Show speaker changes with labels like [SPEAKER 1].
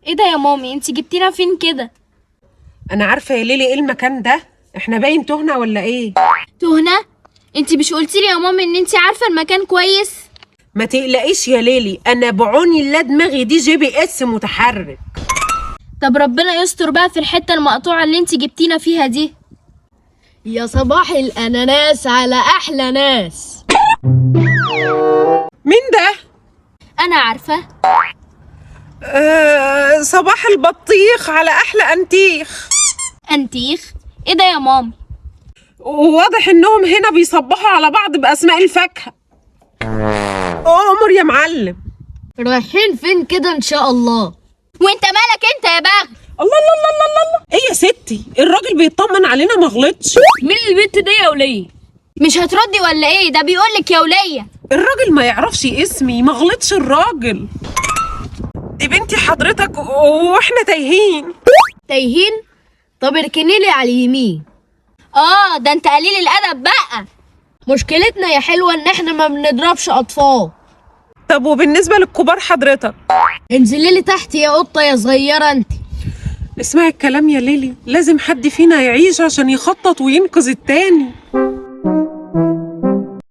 [SPEAKER 1] ايه ده يا مامي؟ انت جبتينا فين كده؟
[SPEAKER 2] انا عارفه يا ليلي ايه المكان ده، احنا باين تهنا ولا ايه؟
[SPEAKER 1] تهنا؟ انت مش قلتي لي يا مامي ان انت عارفه المكان كويس؟
[SPEAKER 2] ما تقلقيش يا ليلي، انا بعوني لا دماغي دي GPS متحرك.
[SPEAKER 1] طب ربنا يستر بقى في الحتة المقطوعة اللي انت جبتينا فيها دي.
[SPEAKER 3] يا صباح الأناناس على أحلى ناس.
[SPEAKER 2] مين ده؟
[SPEAKER 1] انا عارفه.
[SPEAKER 2] آه، صباح البطيخ على احلى انتيخ.
[SPEAKER 1] انتيخ؟ ايه ده يا مامي؟
[SPEAKER 2] وواضح انهم هنا بيصبحوا على بعض باسماء الفاكهة. امر يا معلم.
[SPEAKER 3] رايحين فين كده إن شاء الله؟
[SPEAKER 1] وانت مالك انت يا بغل؟
[SPEAKER 2] الله الله الله الله الله، ايه يا ستي؟ الراجل بيطمن علينا ما غلطش.
[SPEAKER 3] مين البنت دي يا ولية؟
[SPEAKER 1] مش هتردي ولا ايه؟ ده بيقولك يا وليه.
[SPEAKER 2] الراجل ما يعرفش اسمي، ما غلطش الراجل. دي بنتي حضرتك واحنا تايهين.
[SPEAKER 3] تايهين؟ طب اركني لي على اليمين.
[SPEAKER 1] اه ده انت قليل الادب بقى.
[SPEAKER 3] مشكلتنا يا حلوة إن إحنا ما بنضربش أطفال.
[SPEAKER 2] طب وبالنسبة للكبار حضرتك؟
[SPEAKER 3] انزلي لي تحت يا قطة يا صغيرة أنت.
[SPEAKER 2] اسمعي الكلام يا ليلي، لازم حد فينا يعيش عشان يخطط وينقذ التاني.